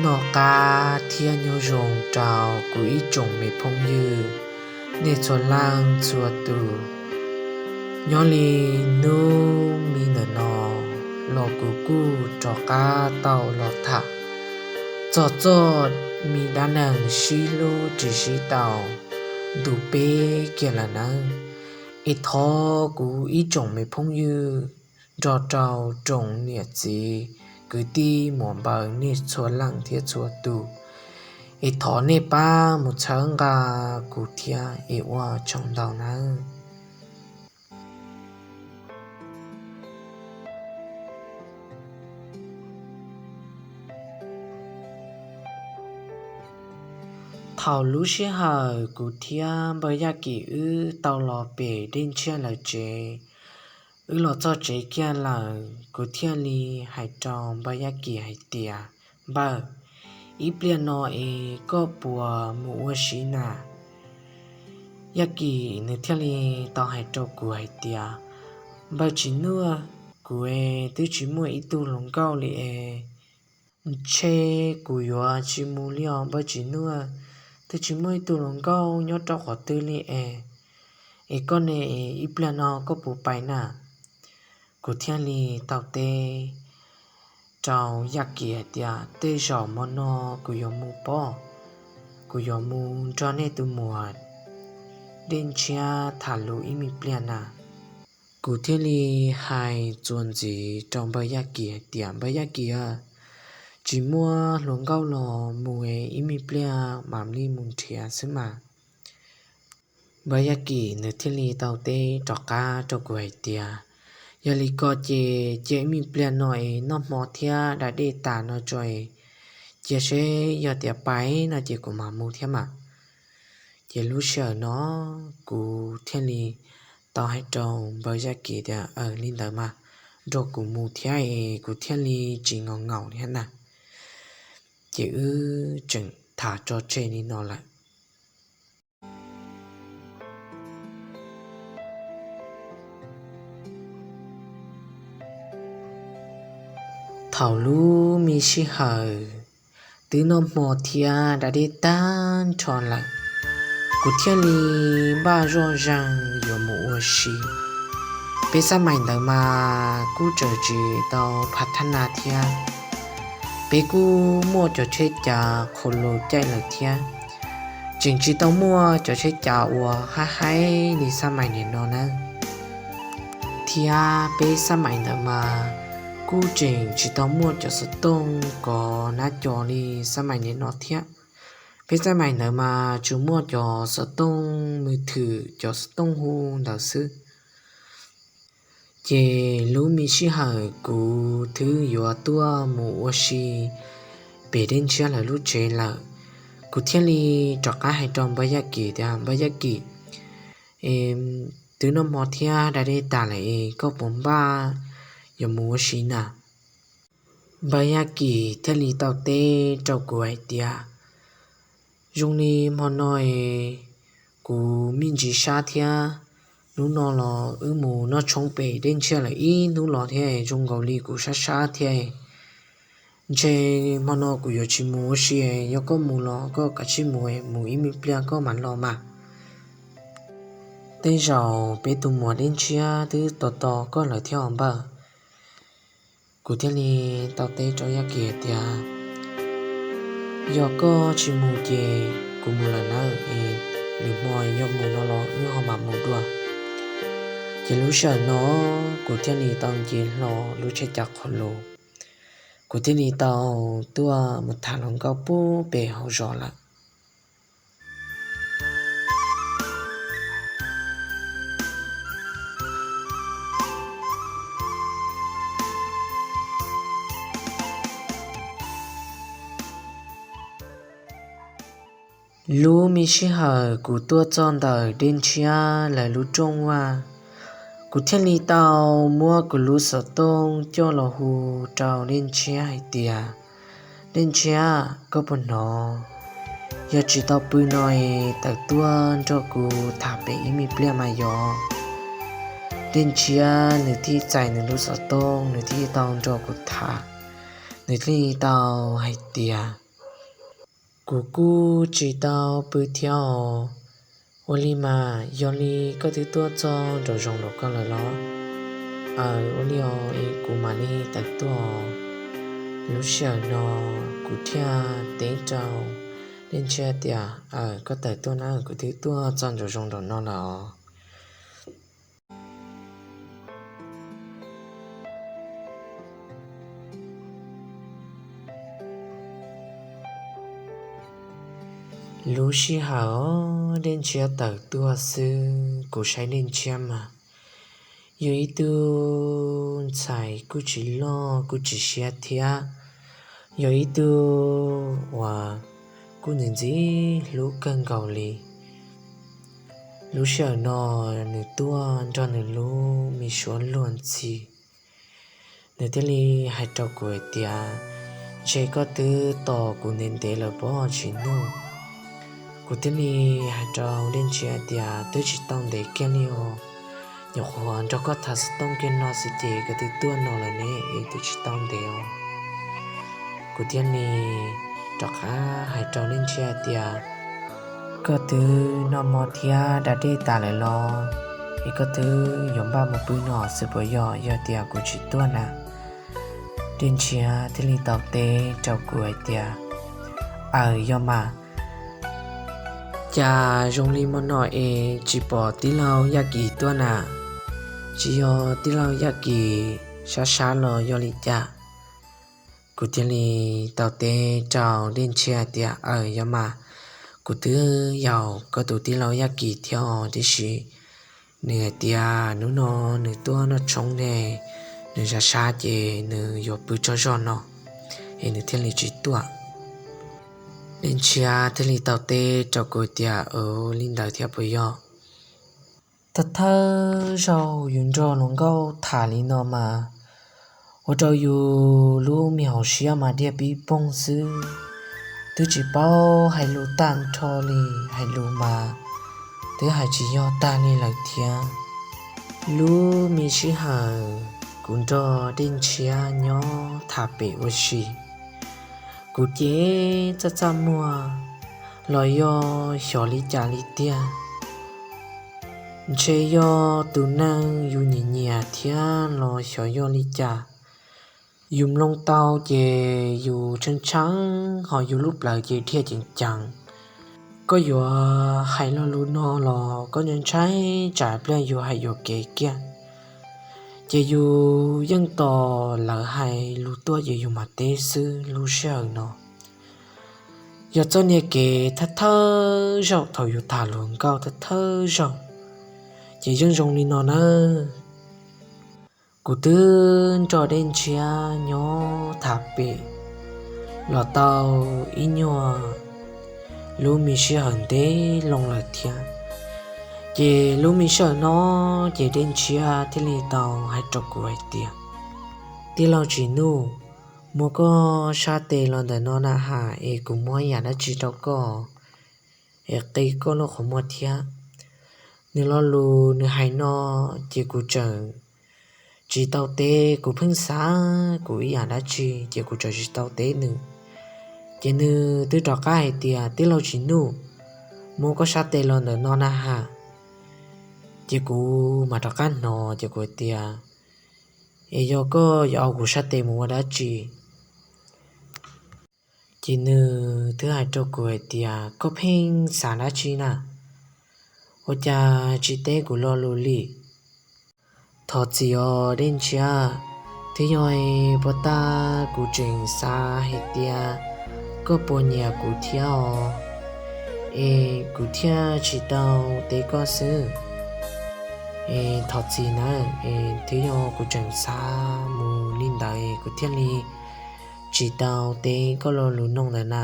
Noj qab thiab nyob zoo rau kuv ib tsoom me phooj ywg nej txhua leej txhua tus. Nyob li hnub me ntawm no los kuv kuj rov qab tau los tham txog txoj me dab neeg sib hlub tsis sib tau ntu peb kiag lawm nawb. Es thov kuv ib tsoom me phooj ywg nrog rau tsoom niam txiv kwv tij muam npaws nej txhua leej thiab txhua tus, es thov nej pab mus txhawb nqa kuv thiab es ua tsaug ntau nawb. Thaum lub sij hawm kuv thiab npawg Yaj Kim wb tau los pem Dej Ntshiab lawv tsev, wb los txog tsev kiag lawm, kuv thiaj li hais rau npawg Yaj Kim hais tias, Npawg, ib pliag no es koj puas mus ua si na? Yaj Kim nws thiaj li tau hais rau kuv hais tias, Npawg Tsim Nuj, kuv twb tsis muaj ib tug hluas nkauj li es ntshe kuv yuav tsis mus li os npawg Tsim Nuj. Twb tsis muaj ib tug hluas nkauj nyob rau qhov twg li es, es koj ne, ib pliag no koj puas pais na? Kuv thiaj li tau teb rau Yaj Kim hais tias, Tej zaum hmo no kuv yuav mus pob, kuv yuav mus nrog nej tus muam Dej Ntshiab tham lus ib me pliag na. Kuv thiaj li hais txuas ntxiv rau npawg Yaj Kim hais tias, Npawg Yaj Kim, tsis muaj hluas nkauj los mus es ib me pliag mam li mus nrhiav xwb mas. Npawg Yaj Kim nws thiaj li tau teb rov qab rau kuv hais tias, Yog li ko ces cia ib me pliag no es noj hmo thiab da dej tas no tso es cia seb yog tias pais no ces kuv mam mus thiab mas. Ces lub sij hawm no kuv thiaj li tau hais rau npawg Yaj Kim tias, Aws, li ntawd mas nrog kuv mus thiab es kuv thiaj li tsis nkaus nkaus thiab na. Ces wb tseem tham tso tseg li no lawm. Thaum lub me sij hawm twb noj hmo thiab da dej tag nrho lawm, kuv thiaj li npaj zoj zeeg yuav mus ua si. Peb xab mais ntawd mas kuj tseem tsis tau phav thab na thiab, peb kuj muaj cov tsheb cav qhau lus caij lawm thiab, tseem tsis tau muaj cov tsheb cav uas haib haib li xab mais nim no nawb. Thiab peb xab mais ntawd mas kuj tseem tsis tau muaj cov xov tooj kov nab co li xab mais nim no thiab. Peb xab mais ntawd mas tsuas muaj cov xov tooj mws thwm, cov xov tooj hu ntawd xwb. Ces lub me sij hawm kuv twb yuav tuaj mus ua si pem Dej Ntshiab lawv lub tsev lawm, kuv thiaj li rov qab hais rau npawg Yaj Kim tias, Npawg Yaj Kim, twb noj hmo thiab da dej tas lawm es koj puas npaj yuav mus ua si na? Npawg Yaj Kim thiaj li tau teb rau kuv hais tias, Zoo li hmo no es kuv me ntsis sab thiab, hnub no los wb mus noj tshoob pem Dej Ntshiab lawm ib hnub los thiab, zoo nkaus li kuv sab sab thiab. Ntshe hmo no kuv yuav tsis mus ua si, yog koj mus los koj kav tsij mus, mus ib me pliag koj mam los mas. Tej zaum peb tus muam Dej Ntshiab twb tos tos koj lawm thiab os npawg. Kuv thiaj li tau teb rau Yaj Kim tias, Yog koj tsis mus ces kuv mus lawm nawb, es lwm hmo yog mus no los wb ho mam mus dua. Ces lub sij hawm no kuv thiaj li tau nce hlo lub tsheb cav qhau lus, kuv thiaj li tau tuaj mus tham hluas nkauj pub pem hauv zos lawm. Lub me sij hawm kuv tuaj txog ntawm Dej Ntshiab lawv lub rooj vag, kuv thiaj li tau muab kuv lub xov tooj coj los hu rau Dej Ntshiab hais tias, Dej Ntshiab, koj puas hnov? Yog tsis tau pw no es tawm tuaj nrog kuv tham pem ib me pliag mas yog. Dej Ntshiab nws thiaj txais nws lub xov tooj, nws thiaj tau nrog kuv tham. Nws thiaj tau hais tias, Kuv kuj tsis tau pw thiab os. Ua li mas yog li koj twb tuaj txog nraum zoov nraum koj lawm los? Aws, ua li os, es kuv mam li tawm tuaj. Lub sij hawm no kuv thiaj teb rau Dej Ntshiab tias, Aws, koj tawm tuaj na, kuv twb tuaj txog nraum zoov nraum no lawm os. Lub sij hawm Dej Ntshiab tawm tuaj xwb, kuv saib Dej Ntshiab mas yog ib tug ntxhais kuj tsis loj kuj tsis siab thiab, yog ib tug uas kuj ntxim ntxim hlub kawg nkaus li. Lub sij hawm no nws tuaj nrog nws lub me suab luag ntxhi, nws thiaj li hais rau kuv hais tias, Ntshe koj twb tos kuv ntev ntev lawm pob Tsis Nuj. Kuv thiaj li hais rau Dej Ntshiab tias, Twb tsis tau ntev kiag li os, nyuam qhuav nrog koj tham xov tooj kiag no xwb ces koj twb tuaj no lawm ne, es twb tsis tau ntev os. Kuv thiaj li rov qab hais rau Dej Ntshiab tias, Koj twb noj mov thiab da dej tas lawm los? Es koj twb yuav npaj mus pw no xwb puas yog, yog tias kuv tsis tuaj na? Dej Ntshiab thiaj li tau teb rau kuv hais tias, Aws, yog mas. Cas zoo li hmo no es tsis pom tij laug Yaj Kis tuaj na? Tsis yog tij laug Yaj Kis sab sab los yog li cas? Kuv thiaj li tau teb rau Dej Ntshiab tias, Aws, yog mas, kuv twb yaum koj tus tij laug Yaj Kis thiab os, tiam sis nws hais tias hnub no nws tuaj noj tshoob ne, nws sab sab ces nws yuav pw tsaug zog no, es nws thiaj li tsis tuaj. Dej Ntshiab thiaj li tau teb rau kuv tias, Aws, li ntawd thiab puas yog? Thawj thawj zaug yus nrog hluas nkauj tham li no mas ua rau yus lub me hauv siab mas dhia pib poog xwb, twb tsis paub hais lus tag nrho li, hais lus mas twb hais tsis yog tag li lawm thiab. Lub me sij hawm kuv nrog Dej Ntshiab nyob tham pem ua si, kuv ces txaj txaj muag los yog xyov li cas li tiag. Ntshe yog tus neeg yus nyiam nyiam thiab los xyov yog li cas, yus mloog tau ces yus tshee tshee, ho yus lub plawv ces dhia ceev ceev. Koj yuav hais lo lus no los koj ntshai tsam pliag yus hais yuam kev kiag, ces yus yeej tos lawv hais lus tuaj ces yus mam teb xwb. Lub sij hawm no yog txoj niag kev thawj thawj zaug thaum yus tham hluas nkauj thawj thawj zaug, ces yeej zoo li no nawb. Kuv twb nrog Dej Ntshiab nyob tham pem los tau ib nyuag lub me sij hawm ntev loo lawm thiab. Ces lub me sij hawm no ces Dej Ntshiab thiaj li tau hais rau kuv hais tias, Tij laug Tsis Nuj, muab koj sab tes los ntawm no na has es kuv muab yam dab tsi rau koj es qi koj lub qhov muag thiab. Nws lo lus nws hais no ces kuv tseem tsis tau teb, kuv pheej xav kuv ib yam dab tsi ces kuv tseem tsis tau teb nws. Ces nws twb rov qab hais tias, Tij laug Tsis Nuj, muab koj sab tes los ntawm no na has. Ces kuv mam rov qab hnov ces kuv tias, Es yog koj yuav ua kuv sab tes mus ua dab tsi? Ces nws twb hais rau kuv hais tias, Koj pheej xav dab tsi na? Ua cas tsis teb kuv lo lus li? Thov txim os Dej Ntshiab, twb yog puas tas kuv tseem xav hais tias koj puas nyiam kuv thiab os, es kuv thiaj tsis tau teb koj xwb. Es thov txim nawb, es twb yog kuv tseem xav mus li ntawd kuv thiaj li tsis tau teb koj lo lus nug ntawd na.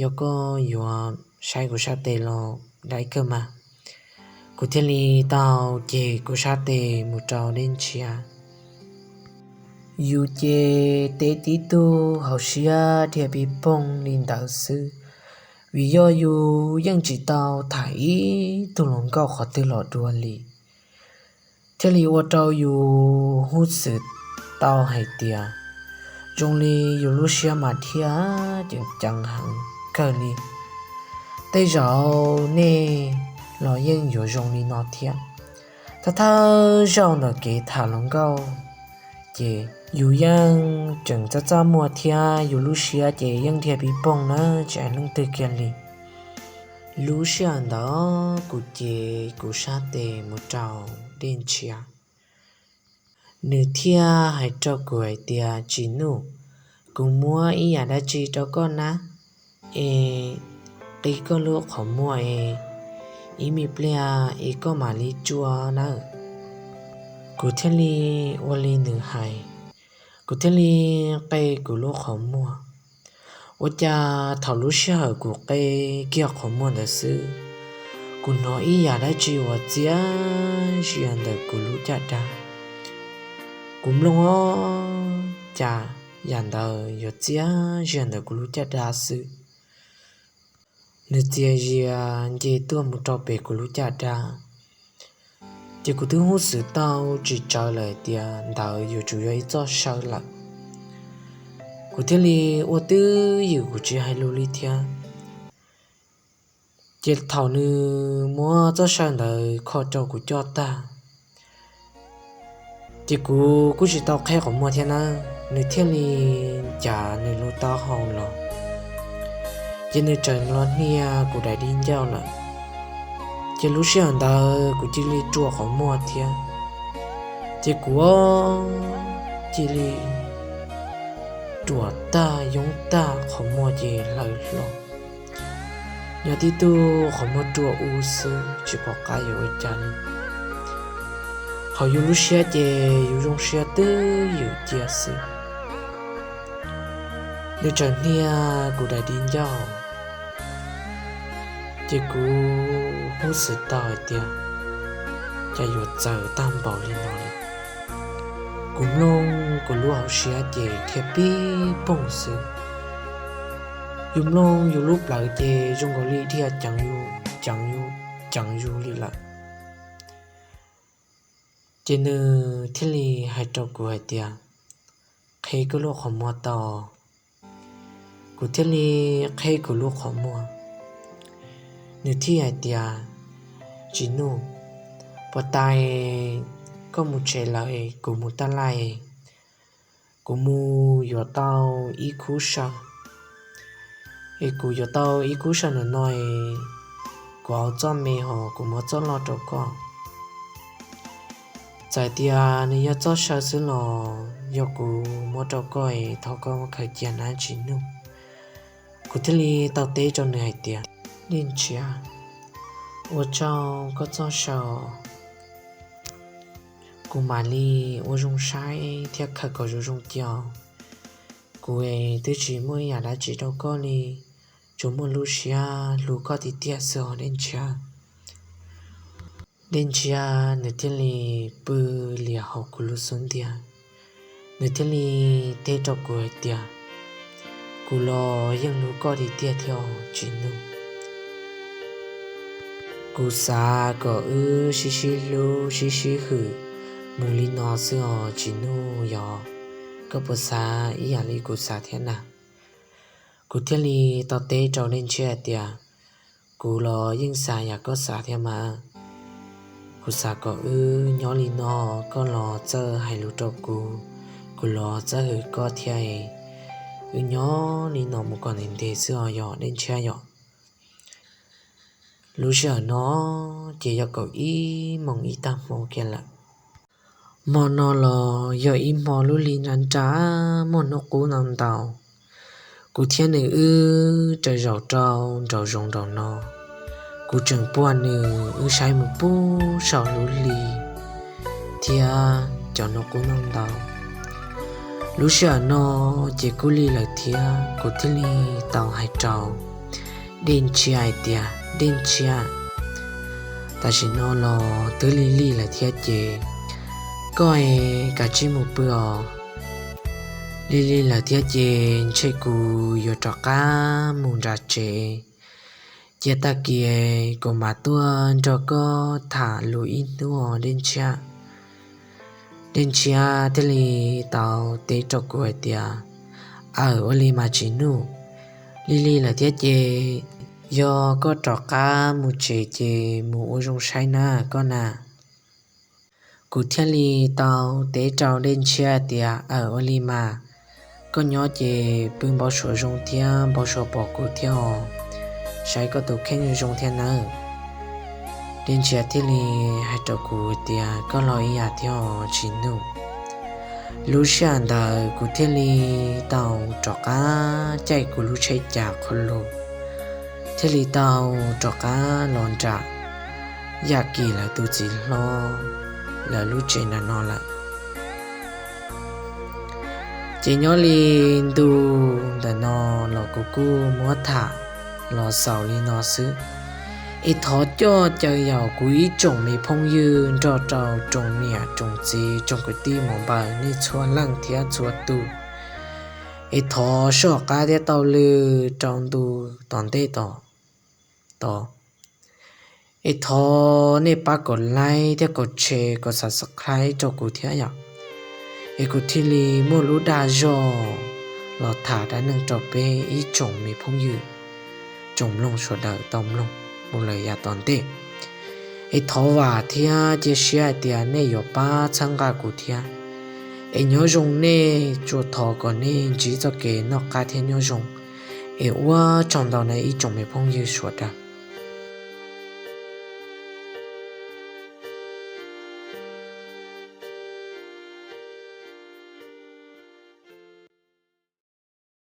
Yog koj yuav saib kuv sab tes los dai kawg mas. Kuv thiaj li tau ceg kuv sab tes mus rau Dej Ntshiab. Yus ces teb tib tug hauv siab dhia pib poog li ntawd xwb, vim yog yus yeej tsis tau tham ib tug hluas nkauj qhov twg los dua li, thiaj li ua rau yus hnov tau hais tias zoo li yus lub siab mas dhia ceev ceev heev kawg li. Tej zaum nej los yeej yuav zoo li no thiab. Thawj thawj zaug ntawm kev tham hluas nkauj ces yus yeej tseem txaj txaj muag thiab yus lub siab ces yeej dhia pib poog nawb, tsis hais leej twg kiag li. Lub sij hawm ntawd kuv ces kuv sab tes mus rau Dej Ntshiab, nws thiaj hais rau kuv hais tias, Tsis Nuj, kuv muab ib yam dab tsi rau koj na, es qi koj lub qhov muag es ib me pliag es koj mam li rua nawb. Kuv thiaj li ua li nws hais, kuv thiaj li qe kuv lub qhov muag. Ua cas thaum lub sij hawm kuv qe kiag qhov muag ntawd xwb, kuv hnov ib yam dab tsi uas txias zias ntawm kuv lub caj dab. Kuv mloog os, cas yam ntawd yuav txias zias ntawm kuv lub caj dab xwb. Nws txias zias nce tuaj mus rau pem kuv lub caj dab, ces kuv twb hub xwm tau tsis tsawv lawm tias ntawd yuav tsum yog ib txoj saw lawm. Kuv thiaj li ua twj ywm kuv tsis hais lus li thiab. Ces thaum nws muab txoj saw ntawd kho rau kuv coj tag, ces kuv kuj tsis tau qheb qhov muag thiab nawb, nws thiaj li ncav nws lub taub hau los, ces nws txawm los hnia kuv daim di ncauj lawm. Ces lub sij hawm ntawd kuv cia li rua qhov muag thiab, ces kuv cia li ruam tag yoob tag, qhov muag ces hlaws hlo, nyob tib tug qhov muag rua u xwb tsis pom qab yuav ua cas li. Hauv yus lub siab ces yus zoo siab twj ywm cia xwb. Nws txawm hnia kuv daim di ncauj, ces kuv hub xwm tau hais tias, cas yuav txawv tag npaum li no li. Kuv mloog kuv lub hauv siab ces dhia pib poog xwb. Yus mloog yus lub plawv ces zoo nkaus li dhia ceev yus, ceev yus, ceev yus li lawm. Ces nws thiaj li hais rau kuv hais tias, Qheb koj lub qhov muag tau. Kuv thiaj li qheb kuv lub qhov muag. Nws thiaj hais tias, Tsis Nuj, puas tas koj mus tsev lawm kuv mus taj laj, kuv mus yuav tau ib khub saw, es kuv yuav tau ib khub saw ntawm no, kuv ua txoj me hos kuv muab txoj loj rau koj. Txawm tias nws yog txoj saw xwb los yog kuv muab rau koj es thov koj khaws cia nawb Tsis Nuj. Kuv thiaj li tau teb rau nws hais tias, Dej Ntshiab, ua tsaug koj txoj saw, kuv mam li ua zoo saib thiab khaws kom zoo zoo cia. Kuv twb tsis muaj ib yam dab tsi rau koj li, tsuas muaj lub siab hlub koj tiag tiag xwb os Dej Ntshiab. Dej Ntshiab nws thiaj li pw lias hauv kuv lub xub ntiag, nws thiaj li teb rau kuv hais tias, Kuv los yeej hlub koj tiag tiag thiab Tsis Nuj. Kuv xav kom wb sib sib hlub sib sib hwm mus li no xwb os Tsis Nuj, yog koj puas xav ib yam li kuv xav thiab na? Kuv thiaj li tau teb rau Dej Ntshiab hais tias, Kuv los yeej xav yam koj xav thiab mas. Kuv xav kom wb nyob li no, koj los txawj hais lus rau kuv, kuv los txawj hwm koj thiab. Wb nyob li no mus kom ntev ntev xwb os yog Dej Ntshiab yom. Lub sij hawm no ces yog kaum ib moos ib tag hmo kiag lawm. Hmo no los yog ib hmo lub hli nra nra, muaj hnub qub ntau ntau. Kuv thiab nws wb raws zaum rau nraum zoov nraum no. Kuv tseem puag nws wb saib mus pub saum lub hli thiab cov hnub qub ntau ntau. Lub sij hawm no ces kuj lig lawm thiab, kuv thiaj li tau hais rau Dej Ntshiab hais tias, Dej Ntshiab, tam sim no los twb lig lig lawm thiab ces koj es kav tsij mus pw os. Lig lig lawm thiab ces ntshe kuv yuav rov qab mus nram tsev. Cia tag kis kuv mam tuaj nrog koj tham lus ib hnub os Dej Ntshiab. Dej Ntshiab thiaj li tau teb rau kuv hais tias, Aw, ua li mas Tsis Nuj, Lig lig lawm thiab ces yog koj rov qab mus tsev ces mus ua zoo saib na koj na. Kuv thiaj li tau teb rau Dej Ntshiab tias, Aws, ua li mas, koj nyob ces pw npau suav zoo thiab npau suav pom kuv thiab os, saib koj tus kheej zoo thiab nawb. Dej Ntshiab thiaj li hais rau kuv tias, Koj los ib yam thiab os Tsis Ntuj. Lub sij hawm ntawd kuv thiaj li tau rov qab caij kuv lub tsheb cav qhov lus, thiaj li tau rov qab los nram Yaj Kim lawv tus txiv hlob lawv lub tsev nram no lawm. Ces nyob li ntu ntawm no los kuv kuj muab tham los xaus li no xwb. Es thov coj caw yaum kuv ib tsoom me phooj ywg nrog rau tsoom niam tsoom txiv tsoom kwv tij mus npaws nej txhua leej thiab txhua tus. Es thov soj qab thiab tau lw rau ntu tom ntej tod. Es thov nej pab kom like thiab kom share kom subscribe rau kuv thiab yom. Es kuv thiaj li muaj lub dag zog los tham dab neeg rau peb ib tsoom me phooj ywg tsoom mloog sawv daws tau mloog mus lawm yav tom ntej. Es thov vam thiab cia siab hais tias nej yuav pab txhawb nqa kuv thiab. Es nyob zoo nej, tsuas thov kom nej ntsib txoj kev noj qab thiab nyob zoo. Es ua tsaug ntau na ib tsoom me phooj ywg sawv daws.